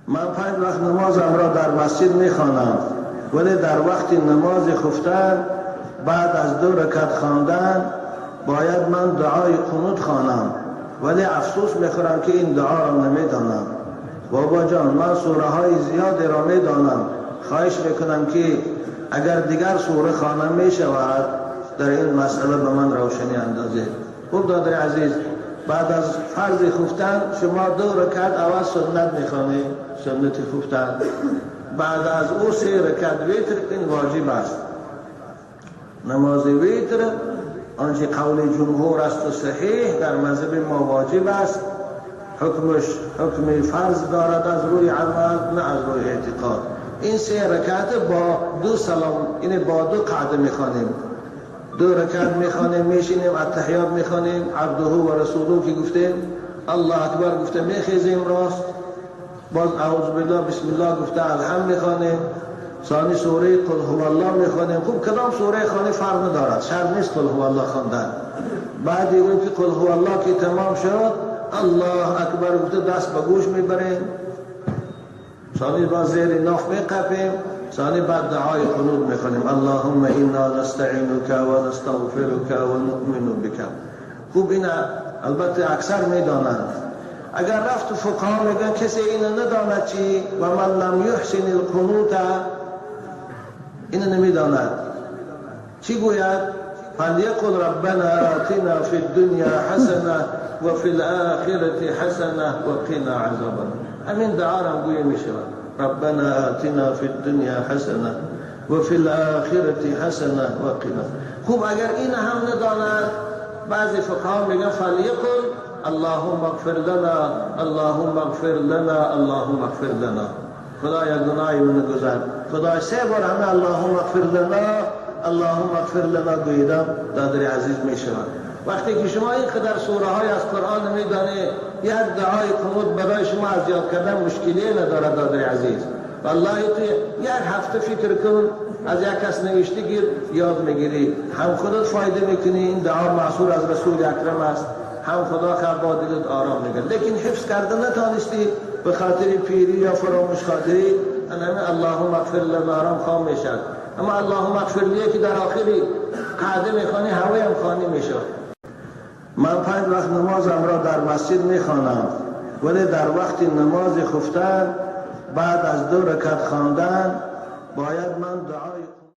Ман 5 вақт намозамро дар масҷид мехонам, вале дар вақти намози хуфтан баъд аз 2 ракат хондан бояд ман дуои қунут хонам, вале афсӯс мехӯрам, ки ин дуоро намедонам. Бобоҷон, ман сураҳои зиёдеро медонам. Хоҳиш мекунам, ки агар дигар сура хонам мешавад, дар ин масъала ба ман равшанӣ андозед. Хуб, додари азиз, баъд аз фарзи хуфтан шумо 2 ракат аввал суннат мехонед, суннати хуфтан. Баъд аз ӯ 3 ракат витр, ин воҷиб аст. Намози витр онче қавли ҷумҳур аст ва саҳеҳ дар мазҳаби мо воҷиб аст. Ҳукмаш ҳукми фарз дорад аз рӯи амал, на аз рӯи эътиқод. Ин 3 ракат бо 2 салом, яъне бо 2 қаъда мехонем. 2 ракат мехонем, мешинем, аттаҳиёт мехонем, абдуҳу ва расулуҳу ки гуфтем, Аллоҳ акбар гуфта мехезем рост, боз аъузу биллоҳ бисмиллоҳ гуфта алҳамд мехонем, ثانی سوره قل هو الله میخوانیم. خوب کدام سوره خانه فرق ندارد، شرط نیست قل هو الله خواندن. بعد او که قل هو الله که تمام شد، الله اکبر گفته دست به گوش میبریم، ثانی با زیر ناف میقپیم، ثانی بعد دعای قنوت میخوانیم، اللهم انا نستعینک و نستغفرک و نؤمن بک. خوب این البته اکثر میدانند. اگر رفت فقها میگن کسی اینو نداند چی و من لم یحسن القنوت، اینو نمیداند چی گوید؟ فلیقل ربنا آتنا فی الدنیا حسنه و فی الآخرة حسنه و قنا عذاب النار. همین دعا را گویی میشود، ربنا آتنا فی الدنیا حسنه و فی الآخرة حسنه و قنا. خوب اگر این هم نداند، بعضی فقها میگن فلیقل اللهم اغفر لنا اللهم اغفر لنا اللهم اغفر لنا. خدایا گناهی من گذر. خدای 3 بار همه اللهم اغفر لنا اللهم اغفر لنا گویدم دادر عزیز میشود. وقتی که شما اینقدر سوره های از قرآن میدانی، یک دعای قنوت برای شما از یاد کردن مشکلی نداره دادر عزیز. والله تو یک هفته فکر کن، از یک کس نوشته گیر یاد میگیری، هم خودت فایده میکنی، این دعا معصور از رسول اکرم است، هم خدا خب با دلت آرام میگیره. لیکن حفظ کرده نتانستی به خاطر پیری یا فراموش خاطری، همه اللهم اغفر لنا آرام خام میشد. اما اللهم اغفر لی که در آخری قعده میخوانی، هوای هم خوانی میشد. من 5 وقت نمازم را در مسجد میخوانم، ولی در وقت نماز خفتن بعد از 2 رکعت خواندن باید من دعای